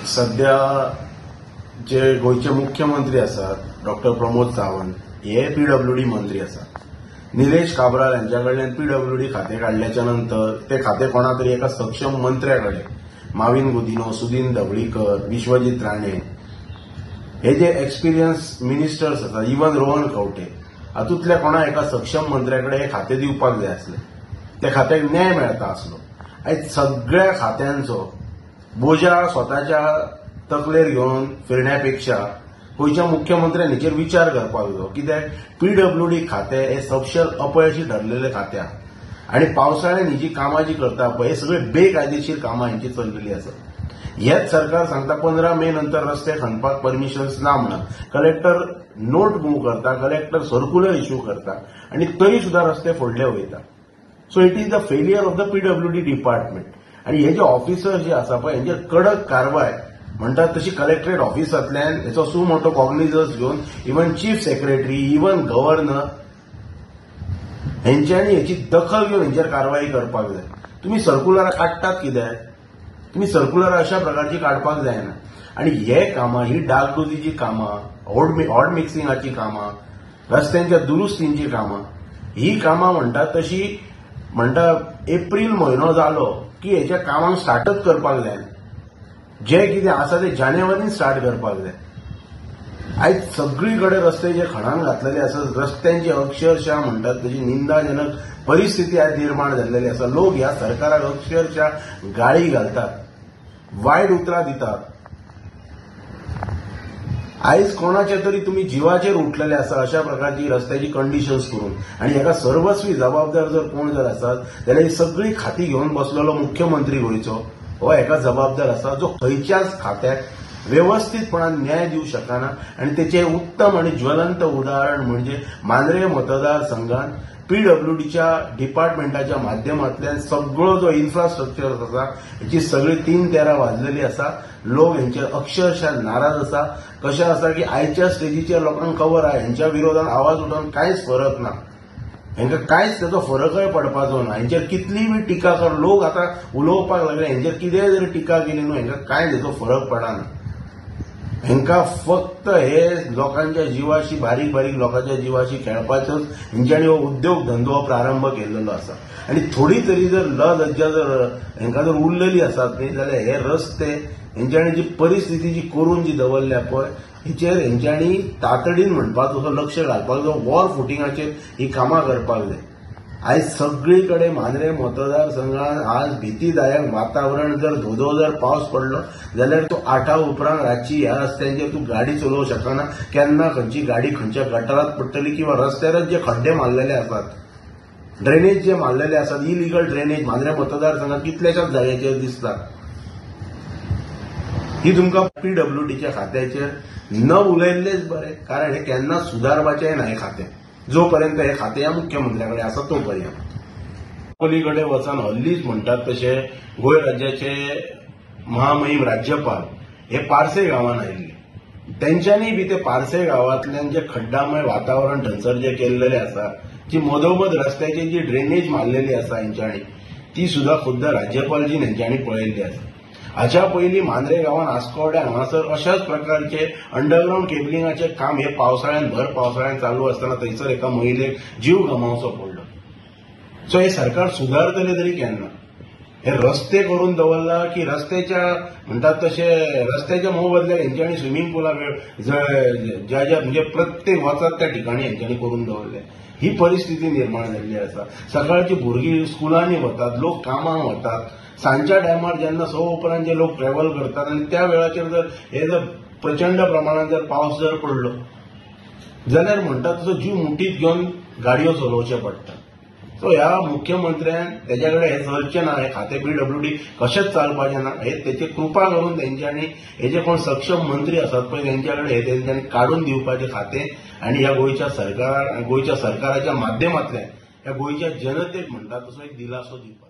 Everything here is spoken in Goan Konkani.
सध्या जे गोंयचे मुख्यमंत्री आसात डॉक्टर प्रमोद सावंत हे पीडब्ल्यूडी मंत्री आसात. निलेश काब्राल हांच्या कडल्यान पीडब्ल्यूडी खातें काडल्याच्या नंतर ते खातें कोणा तरी एका सक्षम मंत्र्या कडेन, माविन गुदिन्हो, सुदीन धवळीकर, विश्वजीत राणे हे जे एक्सपिरियन्स मिनिस्टर्स आसात, इवन रोहन खंवटे, हातूंतल्या कोणा एका सक्षम मंत्र्या कडेन हें खातें दिवपाक जाय आसलें. त्या खात्याक न्याय मेळता आसलो. आयज सगळ्या खात्यांचो बोजा स्वताच्या तकलेर घेवन फिरण्यापेक्षा गोंयच्या मुख्यमंत्र्यान हेचेर विचार करपाक जायो. कित्याक पीडब्ल्यूडी खातें हें सबशल अपयशी ठरलेलें खातें आसा आनी पावसाळ्यान ही जी कामां जी करता पळय हे सगळे बेकायदेशीर कामां हेंची चल्लेली आसा. हेच सरकार सांगता 15 मे नंतर रस्ते खणपाक परमिशन्स ना म्हणून. कलेक्टर नोट मूव करता, कलेक्टर सर्क्युलर इश्यू करता आनी तरी सुद्दां रस्ते फोडले वयता. So it is the failure of the PWD department. आनी हे जे ऑफिसर जे आसा पळय हेंचेर कडक कारवाय म्हणटात तशी कलेक्टरेट ऑफिसांतल्यान हेचो सु मोटो कॉग्निजन्स घेवन even chief secretary, even governor हेंच्यांनी हेची दखल घेवन हेंचेर कारवाई करपाक जाय. तुमी सर्क्युलरां काडटात कित्याक? तुमी सर्क्युलरां अशा प्रकारची काडपाक जायना. आनी हे कामां, ही डागडुजीची कामां, हॉट मिक्सिंगाची कामां, रस्त्यांच्या दुरुस्तींची कामां, ही कामां म्हणटात तशी म्हणटा एप्रील म्हयनो जालो की हेच्या कामांक स्टार्टच करपाक जाय. जे कितें आसा ते जानेवारीन स्टार्ट करपाक जाय. आयज सगळी कडेन रस्ते जे खणान घातलेले आसा, रस्त्यांची अक्षरशः म्हणटात तशी निंदाजनक परिस्थिती आयज निर्माण जाल्लेली आसा. लोक ह्या सरकाराक अक्षरशः गाळी घालतात, वायट उतरां दितात. आयज कोणाच्या तरी तुमी जिवाचेर उठलेले आसा अशा प्रकारची रस्त्याची कंडिशन्स करून. आनी हेका सर्वस्वी जबाबदार जर कोण जर आसात जाल्यार ही सगळी खाती घेवन बसलेलो मुख्यमंत्री गोंयचो हो हेका जबाबदार आसा, जो खंयच्याच खात्याक वेवस्थीतपणान न्याय दिवंक शकना. आनी तेचें उत्तम आनी ज्वलंत उदाहरण म्हणजे मांद्रे मतदारसंघात पीडब्ल्यूडीच्या डिपार्टमेंटाच्या माध्यमांतल्यान सगळो जो इन्फ्रास्ट्रक्चर आसा हेची सगळी 3-13 वाजलेली आसा. लोक हेंचेर अक्षरशः नाराज आसा. कशें आसा की आयच्या स्टेजीचेर लोकांक खबर आसा हेंच्या विरोधान आवाज उठोवन कांयच फरक ना, हेंकां कांयच तेचो फरकय पडपाचो ना. हेंचेर कितलीय बी टिका कर, लोक आतां उलोवपाक लागले, हेंचेर कितेंय जरी टिका केली न्हू हेंकां कांय तेचो फरक पडना. हेंकां फक्त हे लोकांच्या जिवाशी, बारीक बारीक लोकांच्या जिवाशी खेळपाचोच हेंच्यांनी हो उद्योग धंदो प्रारंभ केल्लो आसा. आनी थोडी तरी जर लज्जा जर हेंकां जर उरलेली आसात न्ही जाल्यार हे रस्ते हेंच्यांनी जी परिस्थिती जी करून जी दवरल्या पळय हेचेर हेंच्यांनी तातडीन म्हणपाचो असो लक्ष घालपाक जाय. वॉर फुटिंगाचेर ही कामां करपाक जाय. आयज सगळी कडेन मांद्रे मतदारसंघात आज भीतीदायक वातावरण. जर धोधो जर पावस पडलो जाल्यार तूं 8 उपरांत रातची ह्या रस्त्यांचेर तूं गाडी चलोवंक शकना. केन्ना खंयची गाडी खंयच्या गटारात पडटली किंवा रस्त्यारच जे खड्डे मारलेले आसात, ड्रेनेज जे मारलेले आसात, इलिगल ड्रेनेज मांद्रे मतदारसंघात कितल्याशाच जाग्याचेर दिसता. ही तुमकां पीडब्ल्यूडीच्या खात्याचेर न उलयल्लेच बरें, कारण हे केन्ना सुदारपाचें ना हें खातें, जोपर्यंत हे खातें ह्या मुख्यमंत्र्या कडेन आसा तोपर्यंत. पलीकडे वचून हल्लीच म्हणटात तशे गोंय राज्याचे महामहीम राज्यपाल हे पार्से गांवान आयिल्ले. तेंच्यांनी बी ते पार्से गांवांतल्यान जे खड्डामय वातावरण थंयसर जे केल्लेलें आसा, जी मदोमद रस्त्याची जी ड्रेनेज मारलेली आसा हेंच्यांनी, ती सुद्दां खुद्द राज्यपालजीन हेंच्यांनी पळयल्ली आसा. हाच्या पयलीं मांद्रे गांवान आस्कोड्या हांगासर अशाच प्रकारचे अंडरग्रावंड केबलिंगाचें काम हे पावसाळ्यान, भर पावसाळ्यान चालू आसतना थंयसर एका महिलेक जीव गमावचो पडलो. सो हे सरकार सुदारतलें तरी केन्ना? हे रस्ते करून दवरला की रस्त्याच्या म्हणटात तशे रस्त्याच्या मोबदल्याक हेंच्यांनी स्विमींग पुला ज्या ज्या म्हणजे प्रत्येक वचत त्या ठिकाणी हेंच्यांनी करून दवरले. ही परिस्थिती निर्माण जाल्ली आसा. सकाळची भुरगीं स्कुलांनी वतात, लोक कामांक वतात, सांजच्या टायमार जेन्ना 6 उपरांत जे लोक ट्रॅव्हल करतात आनी त्या वेळाचेर जर हे जर प्रचंड प्रमाणात जर पावस जर पडलो जाल्यार म्हणटात तसो जीव मुठीत घेवन गाडयो चलोवचे पडटा. सो ह्या मुख्यमंत्र्यान तेच्या कडेन हें चलचें ना, हें खातें पीडब्ल्यूडी कशेंच चालपाचें ना, हे तेचे कृपा करून तेंच्यांनी हे जे कोण सक्षम मंत्री आसात पळय तेंच्या कडेन हे तेंच्यांनी काडून दिवपाचें खातें आनी ह्या गोंयच्या सरकाराच्या माध्यमांतल्यान ह्या गोंयच्या जनतेक म्हणटात तसो एक दिलासो दिवपाक.